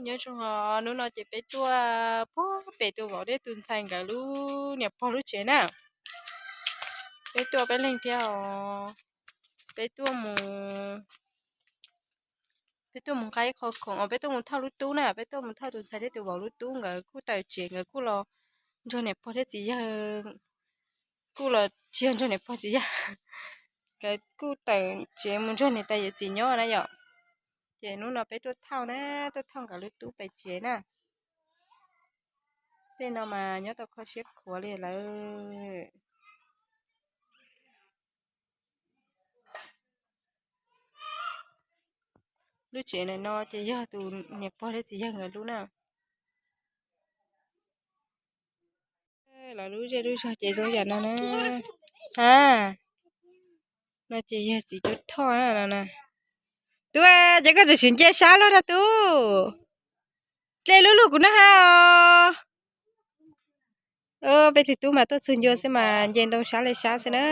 Nyob zoo os, hnub no ces peb tuaj puag pem tus vauv thiab tus ntxhais nkawd lub niam pog lub tsev na. Peb tuaj peb leeg thiab os. Peb tuaj mus, peb tuaj mus nqa ib qho khoom os, peb tuaj mus thauj lub tub na, peb tuaj mus thauj tus ntxhais thiab tus vauv lub tub, nkawd kuj tawm tsev, nkawd kuj los nrog niam pog thiab txiv yawg, kuj los tsis yog nrog niam pog txiv yawg, nkawd kuj tawm tsev mus nrog niam tais yawm txiv nyob na yom. Ces hnub no peb tuaj thauj na, tuaj thauj nkawd lub tub pem tsev na. Tej no mas nyob tau kho siab khuav li lawm. Lub tsev ntawm no ces yog tus niam pog thiab txiv yawg nkawd lub na. Lawv lub zej lub zog ces zoo yam no na. Ha, no ces yog txiv cuab thoj no na. Tub, ces koj tseem sim nce sab lub na tub. Dle lub lug kuv noj hab os. Peb tug tub mas tuaj txug ncua xwb mas nce ntoo sab li sab xwb na.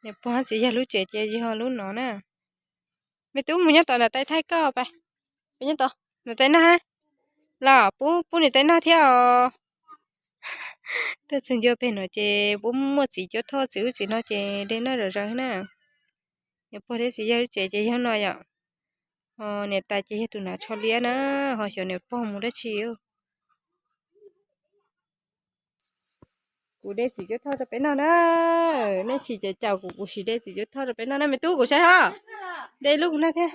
Niam pog txiv yawg lub tsev ces yog lub no na. Me tub mus nyob tom niam tais thaij koj pab. Nyob tom niam tais noj hab. Los pub pub niam tais noj thiab os. Tuaj txug ncua peg no ces puab muaj txiv cuab thoj txiv ub txiv no ces de noj zom zaws na. Niam pog thiab txiv yawg lub tsev ces yog no yom. Ho niam tais ces yog tus hnav tsho liab na, ho xyov niam pog mus dab tsi. Kuv de txiv cuab thoj rau peb noj na. Nej sim caum caum kuv, kuv sim de txiv cuab thoj rau peb noj na me tub, kuv saib ho. De lub kuv noj thiab.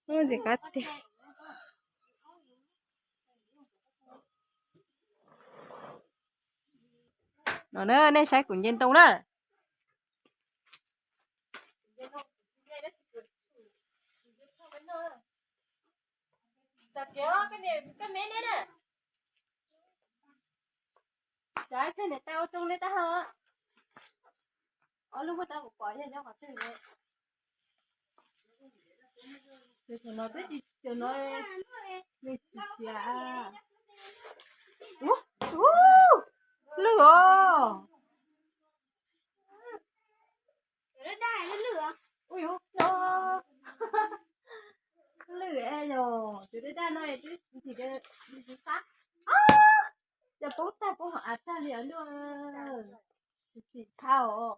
Ntxim qab tiag. No na, nej saib kuv nce ntoo na. Lwj os. Ui, no. Lwj yog tus daj daj no twb ntxim, ntxim qab. Cov poob tag poob hauv av tag li os ntuj. Ntxim dhau os.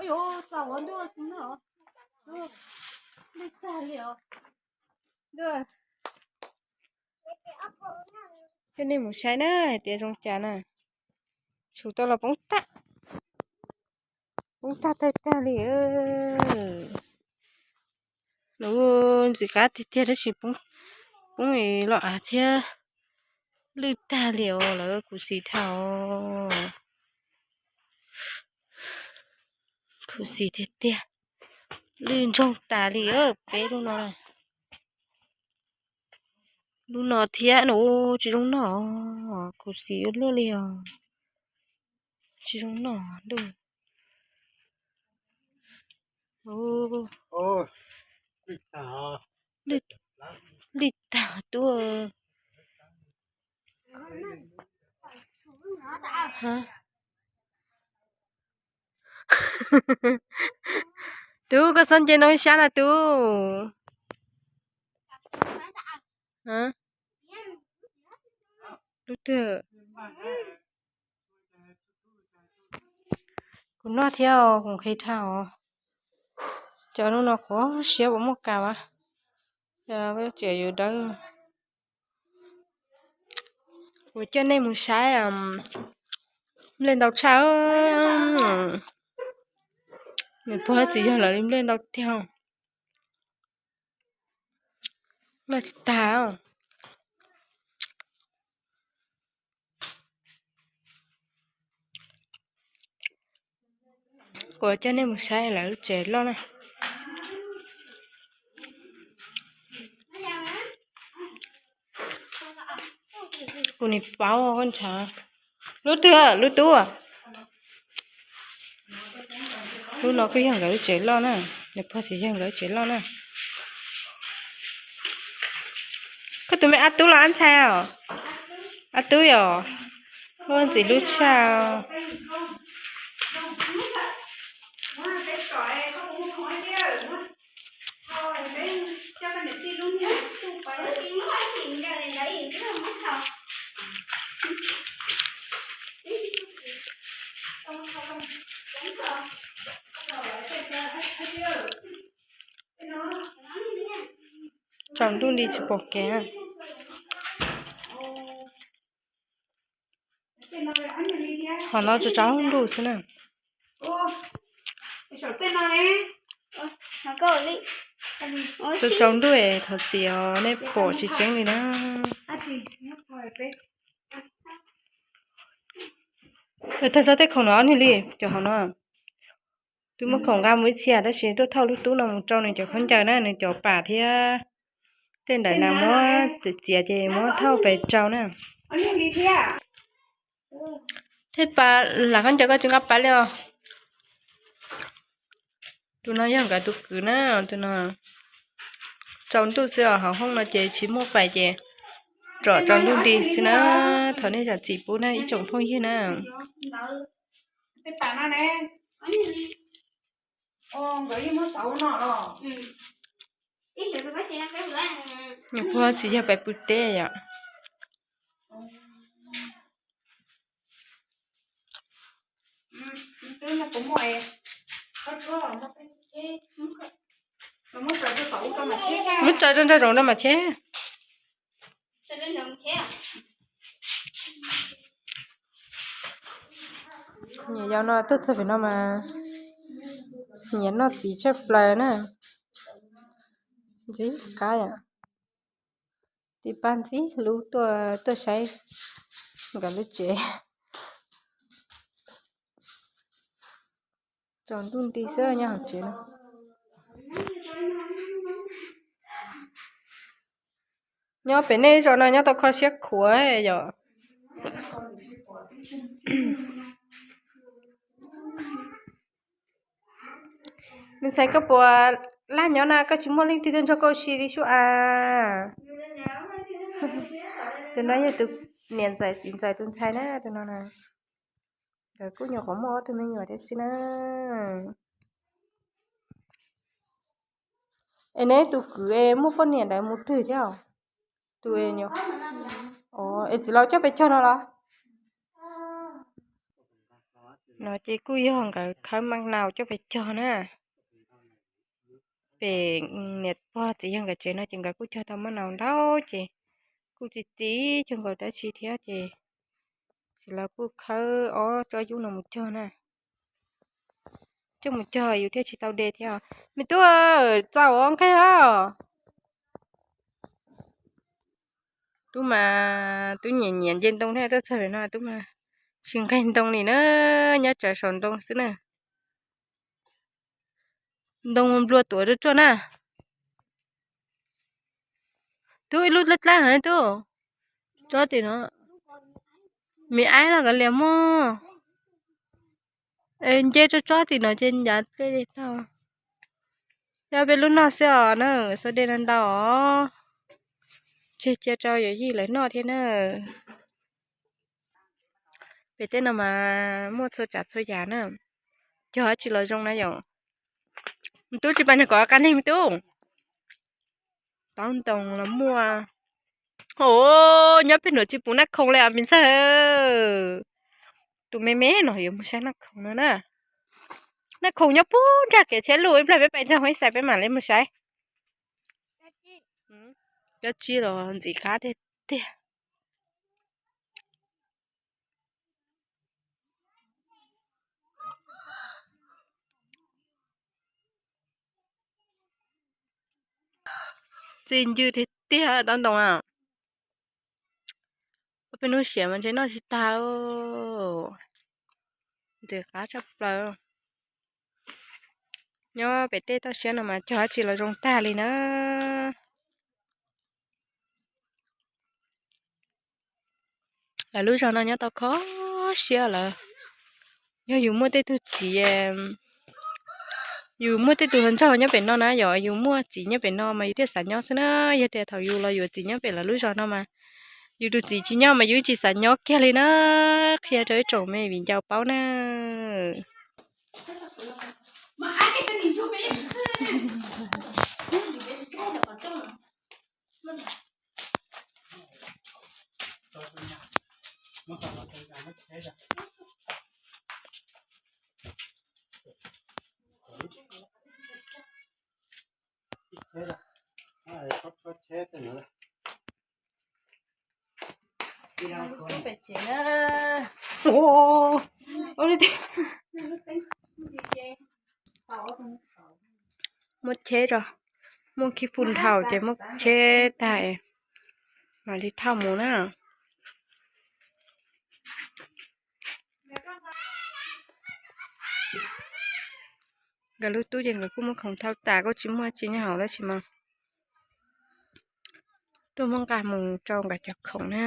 Ua cas ua ntuj no, lwj tag li os. Coj nej mus saib na hais tias zoo cas na. Tshuav tau los poob tag, poob tag tag tag li. Lawv ntxim qab tiag tiag tab sis poob, poob loj av thiab, lwj tag li os, lawv khuv xim dhau. Khuv xim tiag tiag, lwj ntsoog tas li peb lub no. Lub no thiab no tsis zoo noj, khuv xim ua luaj li os. Tsis zoo noj ntuj. Lwj tag tuaj. Tub, koj txhob nce ntoo sab na tub. Lub twg? Kuv noj thiab, kuv nqhis dhau. Cov lub no qhuav siab puas muaj kas vas. Tseem yuav dawb. Kuv coj nej mus saib nplej ntau tshaj. Nws puag txiv yog lawv li nplej ntau tiag. Loj tag. Kuv coj nej mus saib lawv lub tsev loj na. Kuv nim paub koj ntshav. Lub twg lub tub? Lub no kuj yog nkawd lub tsev loj na. Nws puag txiv yog nkawd lub tsev loj na. Koj tus me ab tub los ab ntxhais os? Ab tub yom, ua ntxim hlub tshaj. Tsaus ntuj nti tsis pom kev. Qhov no tsaus ntuj xwb na. Tsaus ntuj es thov txim os, nej pom tsis tseeb li na. Tag txog tej khoom no ob niag li, cov hauv no. Twb muab khoom nqa mus ib txhia tab sis tuaj thauj lub tub no mus rau nws cov khaub ncaws na, nws cov pam thiab tej ntawm na muab txiav ces muab thauj pes rau na. Thiab pa, lam khaub ncaws koj tsis nqa pa li os. Tus no yog nkawd tus kwv na, tus no tsaus ntuj xwb os, hauv hoob no ces tsis muaj fais ces tsom tsaus ntuj nti xwb na. Thov nej zam txim pub na ib tsoom phooj ywg na. Nws puag tsis yog pais pw teb yom. Muab tso rau nraum zoov rau mam cheb. Niam yau no tuaj txog pem no mas nyiam noj txiv tshaj plaws na. Ntxim qab yom. Tis pab ntxim hlub tuaj, tuaj saib nkawd lub tsev. Tsaus ntuj nti xwb nyob hauv tsev no. Nyob pem nej zos no nyob tau kho siab khuav yom. Me ntxhais koj puas laj nyob na, koj tsis muaj leej twg tuaj nrog koj ua si li sub a? Tus no yog tus niam ntxawm txiv ntxawm tus ntxhais na, tus no na. Nkawd kuj nyuam qhuav muaj ob tug me nyuam thiab xwb na. Es neb tus kwv es muaj poj niam ntawd mus twg thiab? Tus es txiv laus coj pes cog no los? No ces kuj yog nkawd khawb maj nau coj pes cog na. Pem niam pog txiv yawg nkawd tsev no ces nkawd kuj cog tau maj nau ntau ces kuj txi txiv cog nkaus dab tsi thiab ces txiv laus kuj khawb ob tsob yub no mus cog na. Coj mus cog yus thiaj tsis tau de thiab. Me tub, txaus os, nqaij os. Tub mas tub nyiam nyiam nce ntoo thiab, tuaj txog pem no tub mas tsis nqaij ntoo li na, nyob tsawv saum ntoo xwb na. Ntoo nplua tuav ruaj ruaj na. Tub ib lub dlab dlab heev tub. Tsob tim no. Me aib los kav liam mog. Nce tsob tsob tim no ces ncav dlej li tau. Yog peb lub noj xwb os na, xuas dej no ntau os. Tseg cia rau yuav yij lawv noj thiab na. Pem tej no mas muaj txhua tsav txhua yam na. Cog dab tsi los zoo na yom. Tub tsis pas nyuag kom qab neeg me tub. Taub ntoo los muaj. Os, nyob pem nuav tsis pum naj khoom li os me ntxawg. Tus me me no yuav mus saib naj khoom no na. Naj khoom nyob puag nrag kev tsheb luj, ib plag peb pais nrag Huaib Xais peb mam li mus saib. Cov tsib los ntxim qab tiag tiag. Txi ncw tiag tiag taub ntoo na. Peb hnub siav mas ntshe noj tsis tag. Ntxim qab tshaj plaws. Nyob pem tej toj siab no mas cog dab tsi los zoo tag li na. Lawv lub zog no nyob tau kho siab lawm. Yog yus muaj tej tug txiv, yus muaj tej tug hluas nraug nyob pem no na, yog yus muaj txiv nyob pem no mas yus thiaj xav nyob xwb na. Yog tias thaum yus los yuav txiv nyob pem lawv lub zog no mas Yus tus txiv tsis nyob mas yus tsis xav nyob kiag li na, qhia rau ib tsoom me viv ncaus paub na. Muab tsheb rau, muab khib fus dhau ces muab tsheb tag mam li thauj mus na. Nkawd lub tub ces nkawd kuj muab khoom thauj tas kuj tsis muaj tsi nyob hauv tab sis mas tuaj muab nqa mus rau nkawd cov khoom na.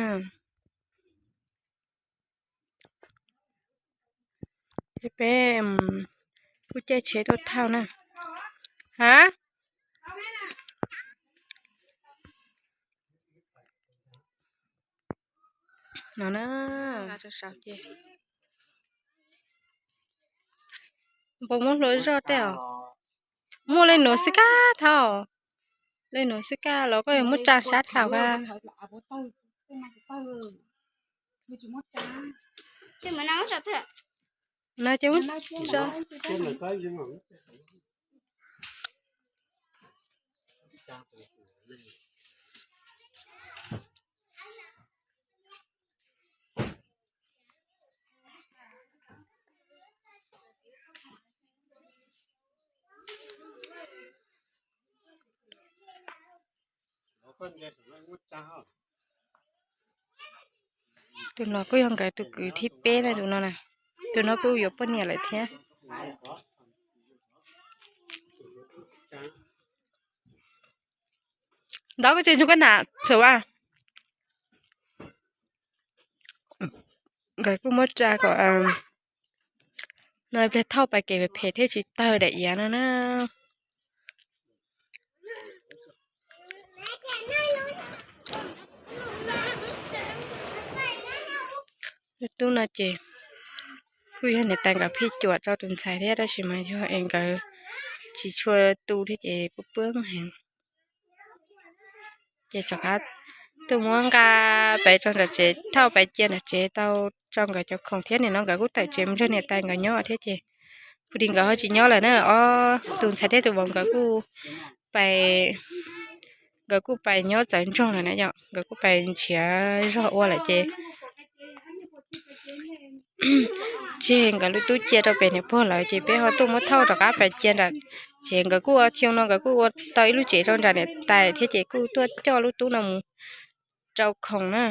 Ces peb kuj caij tsheb tuaj thauj na. Ha, no na, puas muab hlua zoj tej os? Muaj leej nuav xwb kag thaum, leej nuav xwb kag los koj yuav muab tsa sab thaum kag. No ces muab tsa. Tus no kuj yog nkawd tus kwv thib peb na, tus no na. Tus no kuj yuav poj niam lawm thiab. Ntawd koj tsis ntsug koj nam txhua a. Nkawd kuj muab tsa kom no pliag thauj pais kev phem thiaj tsis tawg daim iav no na. Lub tub no ces kuj yog niam tais nkawd phij cuam rau tus ntxhais thiab tab sis mas yog es nkawd tsis tshua tu thiab ces puab puab heev. Ces rov qab tuaj muab nqa pais rau nram tsev, thauj pais cia nram tsev tau rau nkawd cov khoom thiab. Nim no nkawd kuj tawm tsev mus nrog niam tais nkawd nyob thiab ces kuj di nkawd ho tsis nyob lawm na. Ob tus ntxhais thiab tus vauv nkawd kuj pais, nkawd kuj pais nyob txawv ntsoog lawm na yom, nkawd kuj pais nrhiav zog ua lawm ces tseg nkawd lub tub cia rau pem niam pog lawm ces peb ho tuaj muab thauj rov qab pais cia nram tsev. Nkawd kuj ua xyoo no nkawd kuj ua tau ib lub tsev rau nram niam tais thiab ces kuj tuaj coj lub tub no mus rau khoom na.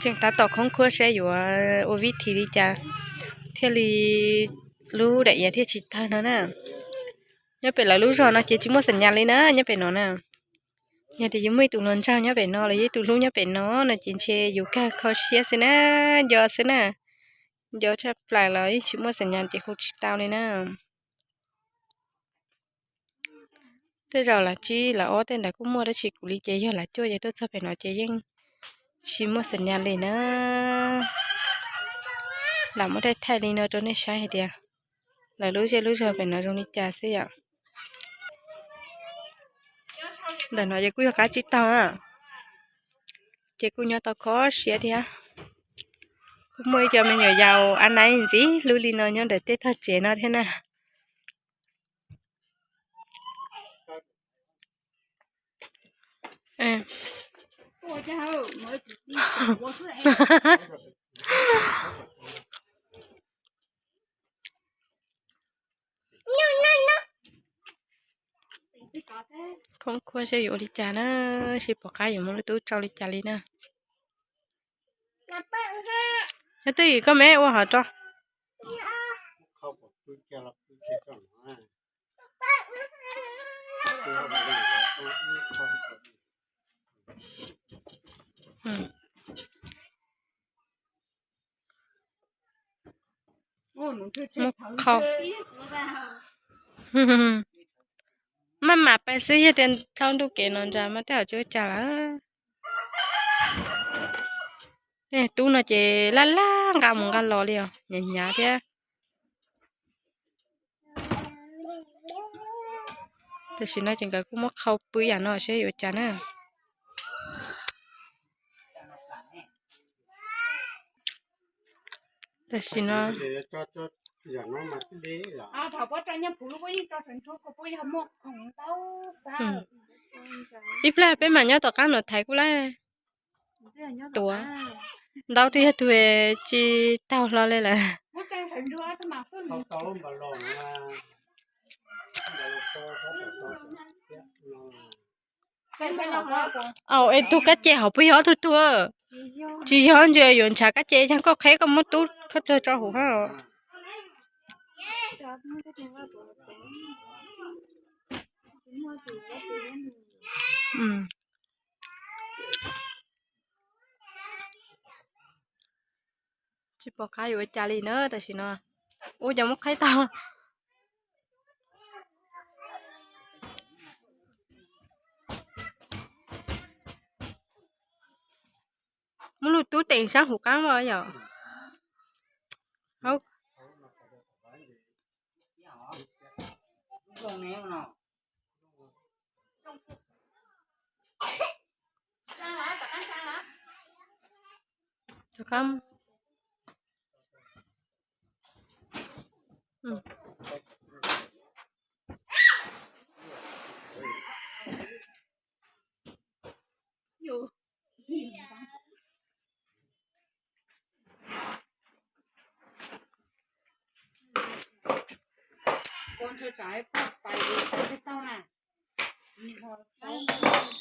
Tseem tab tom khoob khuab saib yuav ua vib thi li cas thiaj li lub daim iav thiaj tsis tawg no na. Nyob pem lawv lub zog no ces tsis muaj xeem nyas li na, nyob pem no na. Yog tias yus muaj ib tug hluas nraug nyob pem no los yog ib tug hlub nyob pem no no ces ntshe yus kawg kho siab xwb na, nco xwb na. Nco tshaj plaws los yeej tsis muaj xeem nyas ces hu tsis tau li na. Tej zaum lawv tsib lawv ob tej ntawd kuj muaj tab sis kuv li ces yog lawv cuaj ces tuaj txog pem no ces yeej tsis muaj xeem nyas li na. Lam muab thaij thaij li no rau nej saib hais tias lawv lub zej lub zog pem no zoo li cas xwb yom. Ntawm no ces kuj yog qab tsib taug na, ces kuj nyob tau kho siab thiab. Kuj muaj ib co me nyuam yaus a nai ntxiv hlub li no nyob ntawm tej tog tsev no thiab na. Khoob khuab seb yuav ua li cas na, seb pom qab yuav muab lub tub tsau li cas li na. Nyob twj ywm koj me ua hov tso. Muab qhau. Maj mam pais xwb, yog tias dhau ntu kev no ntag mas tej zaum tsis ua cas lawm. Tub no ces laj laj nqa mus nqa los li os, hnyav hnyav thiab. Tam sim no ces nkawd kuj muab qhau pw yam no seb yuav ua cas na. Tam sim no ib pliag peb mam nyob tom qab no thaiv kuj laj tuav. Ntau twb yog tus tsis taug hlo li lawm. Au, es tug kab ce hauv puas yog ob tug tuag? Tsis yog, ntshe yuav ntshav kab ce, yog koj qheb koj muab tub khaub dawg tso hauv hab. Tsis pom qab yuav ua cas li na tam sim no. Ua cas muab qheb tau. Muab lub tub teem sab hauv qab os yom.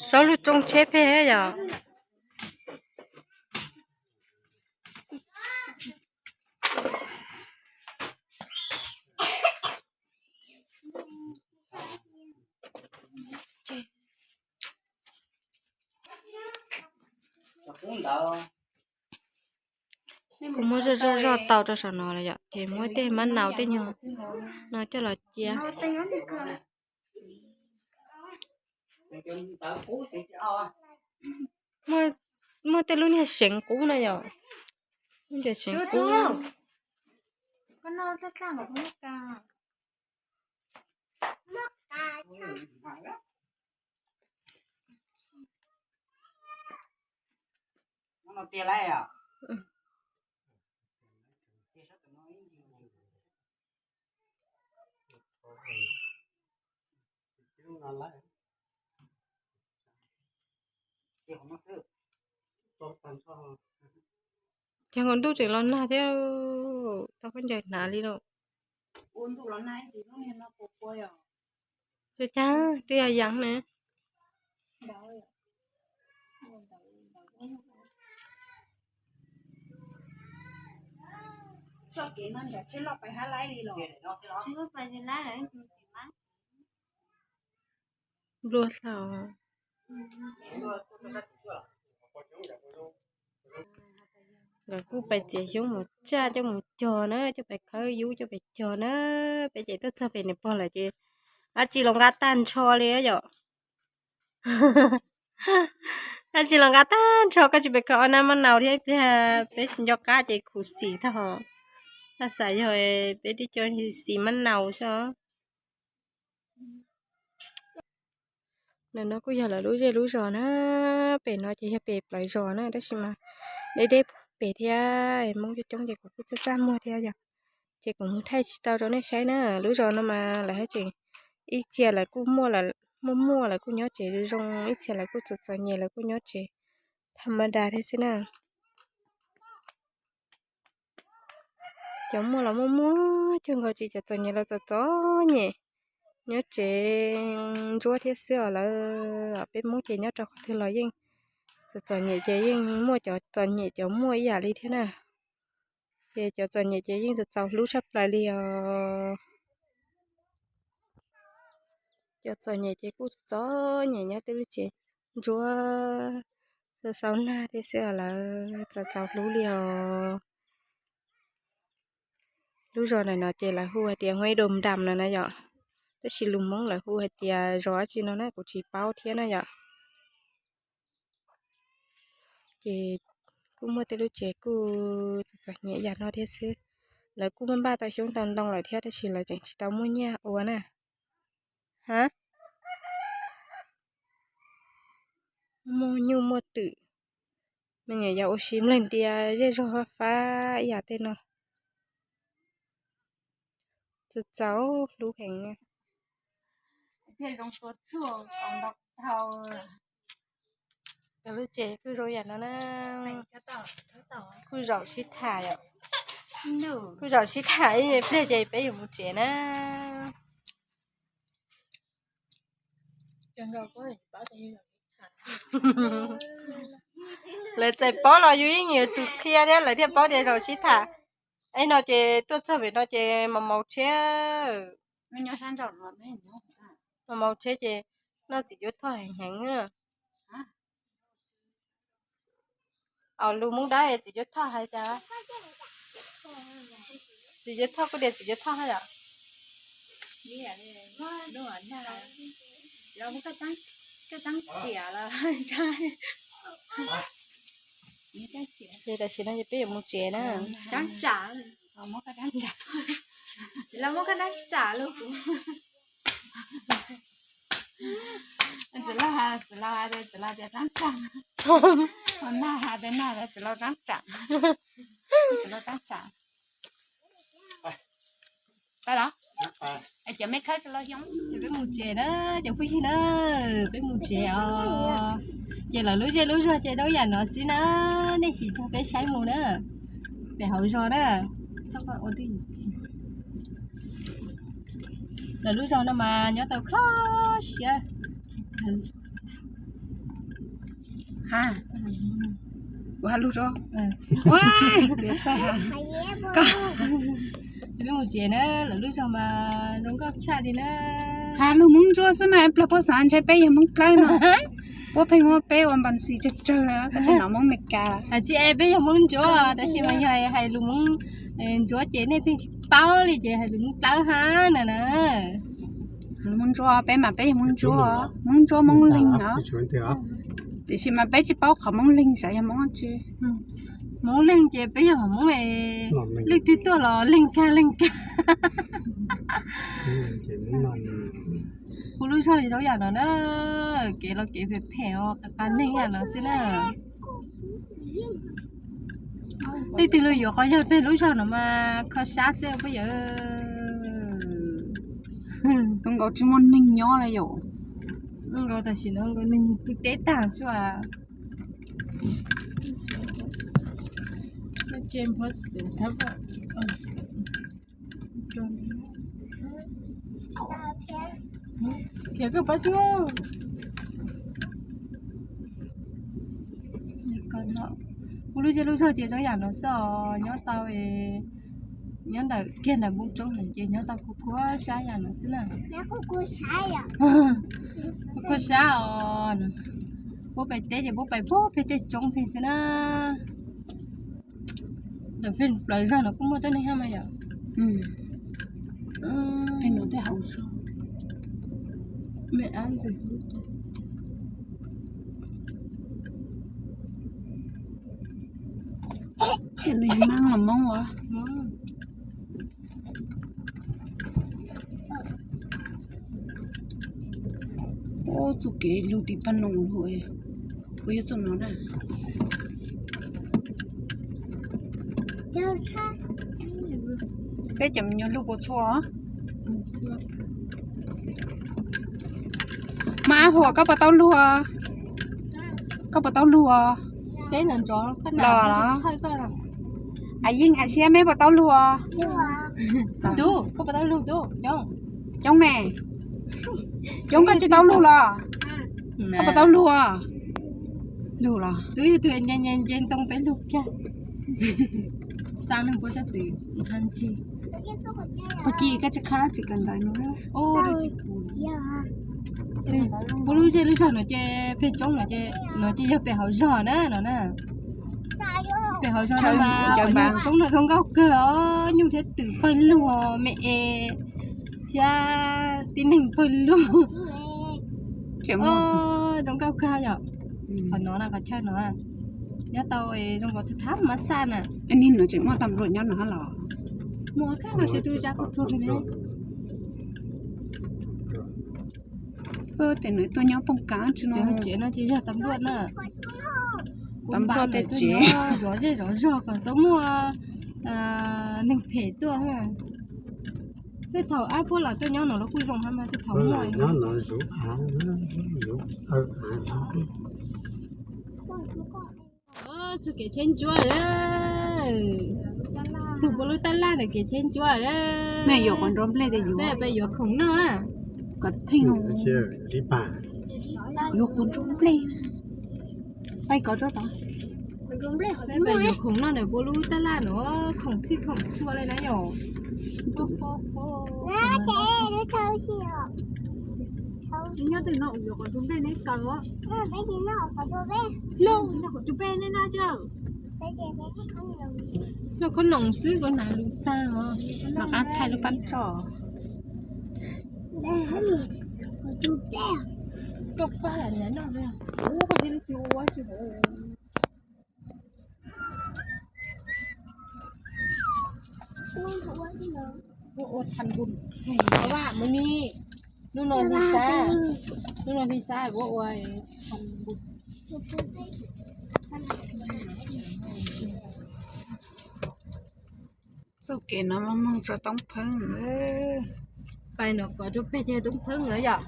Xauv lub tsoo tsheb phem yom. Kuv muab zoj zoj zoj tau rau saum no lawm yom, ces muab tej mab nau tej nyuag no coj los cia. Muaj tej lub niag seev qub na yom. Lub niag seev qub. Ces nkaus ntuj tseem los nag thiab, tau khaub ncaws hnav li lawm. Ua cas twb yog yeev na. Nplua hlau. Nkawd kuj pais txiav xyoob mus tsaj coj mus cog na, coj pais khawb yub coj pais cog na. Peb ces tuaj txog pem nws pog lawm ces dab tsi los nqa tag nrho li yom. Dab tsi los nqa tag nrho, koj tsis pes kho ob nab mab nau thiab ib pliag peb tsis nco qab ces khuv xim tag hos. Tab xav yog peb twb coj xis mab nau xwb. Ntawm no kuj yog lawv lub zej lub zos na, pem no ces yog pem plawv zos na tab sis mas deb deb pem thiab, Hmoob coob coob ces kuv kuj txaj txaj muag thiab yom. Ces kuv mus thaij tsis tau rau nej saib na, lub zos no mas lawv haj tseem ib txhia lawv kuj muaj, muaj muaj lawv kuj nyob tsev zoo zoo, ib txhia lawv kuj txom txom nyem lawv kuj nyob tsev tha ma da thiab xwb na. Cov muaj los muaj muaj cuag nkaus tsis, cov txom nyem los txom txom nyem, nyob tsev ntsuab thiab xwb os lawv. Peb Hmoob ces nyob rau qhov twg los yeej txom txom nyem ces yeej muaj cov txom nyem cov muaj ib yam li thiab na. Ces cov txom nyem ces yeej txaus txaus hlub tshaj plaws li os. Cov txom nyem ces kuj txom nyem nyob tej lub tsev ntsuab xaus xaus nag thiab xwb, lawv txaus txaus hlub li os. Lub zos ntawm no ces lawv hu hais tias Huaib Dom Dam no na yom, tab sis lus Hmoob lawv hu hais tias zos dab tsi no na kuv tsis paub thiab na yom. Ces kuj muaj tej lub tsev kuj txom txom nyem yam no thiab xwb. Lawv kuj muaj npaj tau xyoob tau ntoo lawm thiab tab sis lawv tseem tsis tau muaj nyiaj ua na. Ha, muaj nyuj muaj twm, me nyuam yaus ua si mloog tias zej zog fab fab ib yam tej no. Txaus txaus hlub heev. Cov lub tsev kuj zoo yam no na. Kuj zaum sib tham yom. Kuj zaum sib tham ib me pliag ces peb yuav mus tsev na. Lawv txawm paub los yus yeej yuav tsum qhia thiab lawv thiaj paub tias zaum sib tham. Es no ces tuaj txog pem no ces maus maus tsheb. Maus maus tsheb ces noj txiv cuab thoj heev heev. Lus Hmoob Dawb txiv cuab thoj hais cas? Txiv cuab thoj kuj tias txiv cuab thoj yom. Ces tam sim no ces peb yuav mus tsev na. Txiv Lauj, txiv Lauj, txiv Lauj tias tsaab tsaam. Nag has tias nag, txiv Lauj tsaab tsaam. Txiv Lauj tsaab tsaam. Cov me khawb los xyoo, ces peb mus tsev na, cov phooj ywg na, peb mus tsev os. Ces lawv lub zej lub zog ces zoo yam no xwb na, nej sim coj peb saib mus na, pem hauv zos na. Lawv lub zos no mas nyob tau kho siab. Ha, ua ha lug rau. Peb mus tsev na, lawv lub zos mas zoo nkauj tshaj li na. Ha lug Hmoob Ntsuab xwb mas plag puab xav ntshe peb yog Hmoob Dlawb no. Puab pheej muab peb ua npas xis tsawg tsawg na, koj tseem hnov Hmoob Amelikas. Hais tsis es peb yog Hmoob Ntsuab tab sis mas yog hais lus Hmoob Ntsuab ces nej pheej tsis paub li ces hais lus Hmoob Dlawb hab na na. Hmoob Ntsuab, peb mas peb yog Hmoob Ntsuab, Hmoob Ntsuab Hmoob Leeg os. Tiam sis mas peb tsis paub qhov Hmoob Leeg xyov yog Hmoob tsi. Hmoob Leeg ces peb yog Hmoob leej twg tuaj los leeg kag leeg kag. Kuv lub zog zoo yam no na, kev los kev phem phem os, qas qas neeg yam no xwb na. Leej twg los yuav qhov yog peg lub zog no mas kho sab xwb puab yawm. Zoo nkaus tsis muaj neeg nyob li yom. Zoo nkaus tam sim no nkaus neeg pw teb tag xwb as. Kuv lub zej lub zog ces zoo yam no xwb os, nyob tau, nyob ntawm kiag ntawm npoo tsoob ces nyob tau kuv kuv sab yam no xwb na. Kuv kuv sab os, puab pais teb ces puab pais puag peg tej tsoob peg xwb na. Ntawm peg plawv zog no kuj muaj tuab neeg hab mas yom. Peg no tej hauv zog. Maab los Moob ua. Ub, txuj kev lug tim paj noog lug, puas yog txuj no na? Peb cov me nyuam lug puas txhua? Mas Ab Huas, koj puas tau lug? Koj puas tau lug? Los los. A Yeej, A Siab, meb puas tau lug? Tub, koj puas tau lug tub? Coob me. Coob, koj tsis tau lug los? Koj puas tau lug? Lug los? Tub yog tus nce nce nce ntoo peb lug kiag. Xa neeg puab txhaj txwv nqha ntsis. Puag ci koj tsis qha tsis kawm ntawv no. Puab lub zej lub zog no ces pheej coob no ces, no ces yog pem hauv zog na no na. Pem hauv zog no mas qhov nyuj coob no zoo nkauj kawg os, nyuj thiab twm pawg lug, me es thiab tib neeg pawg lug. Zoo nkauj kawg yom. Qhov no na, qhov chaw no nyob tau zoo nkaus thab thab mas xaj na. Nim no tseem muaj tam luam nyob no los? Muaj kawg, seb twb zab kuj tuag li ne. Tes nws tuaj nyob poob kab tsi no. Tsev no ces yog tam luam na. Tam luam tej tsev zov zej zov zog kom txhob muaj neeg phem tuaj. Tej thaum ab puab los tuaj nyob no los kuj zoo hab mas tej thaum muaj. Txug kev cheb ntsuab lawm. Txug puab lub tab laj ntawm kev cheb ntsuab lawm. Peb yuav khoom noj. Yuav khoom nplej. Peb yuav khoom noj ntawm puab lub tab laj no, khoom txhij khoom txhua li na yom. Nyob twg no yuav khoom nplej neb kaw. Noj khoom nplej neb noj tso. Noj khaub noom xwb koj hnav lus tag os. Noj qab thaij lub pab tso. Koj pab noj, ua tsis ua tsis ua. Ua tham npus, ua mws ni, hnub no hli xab, hnub no hli xab ua ua tham npus. Txoj kev no moog moog rua Toob Pheeb. Pais no kov rua peg ces Toob Pheeb na yom.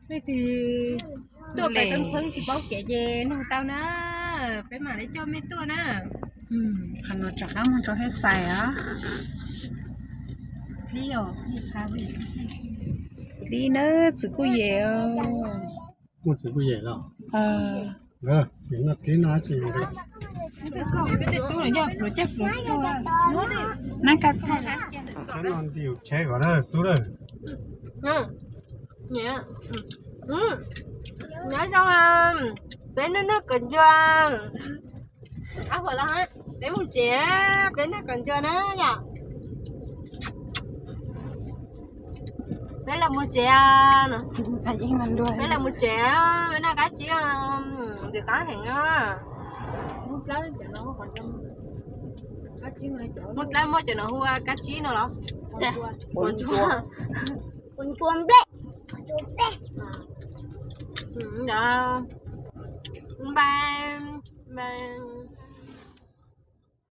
Leej twg tuaj pais Toob Pheeb tsis paub kev ces nug tau na, peb mam li coj mej tuaj na. Qhov no rov qab moog rua Hej Xais os. Dlib nawb, txwv kuj yem os. Muaj txwv kuj yem los? Noj dlib no dab tsi? Nab ka thaij no nti tsheb kom tub lawm. Nyob zoo, peb noj noj kom ncua. Peb mus tsev, peb noj kom ncua na yom. Peb los mus tsev, peb los mus tsev, peb noj qab tsib, ntxim qab heev. Muaj dlaab muaj cov no hu ua kab tsib no los? Quav ntsua, quav ntsua nplej. Npais, npais.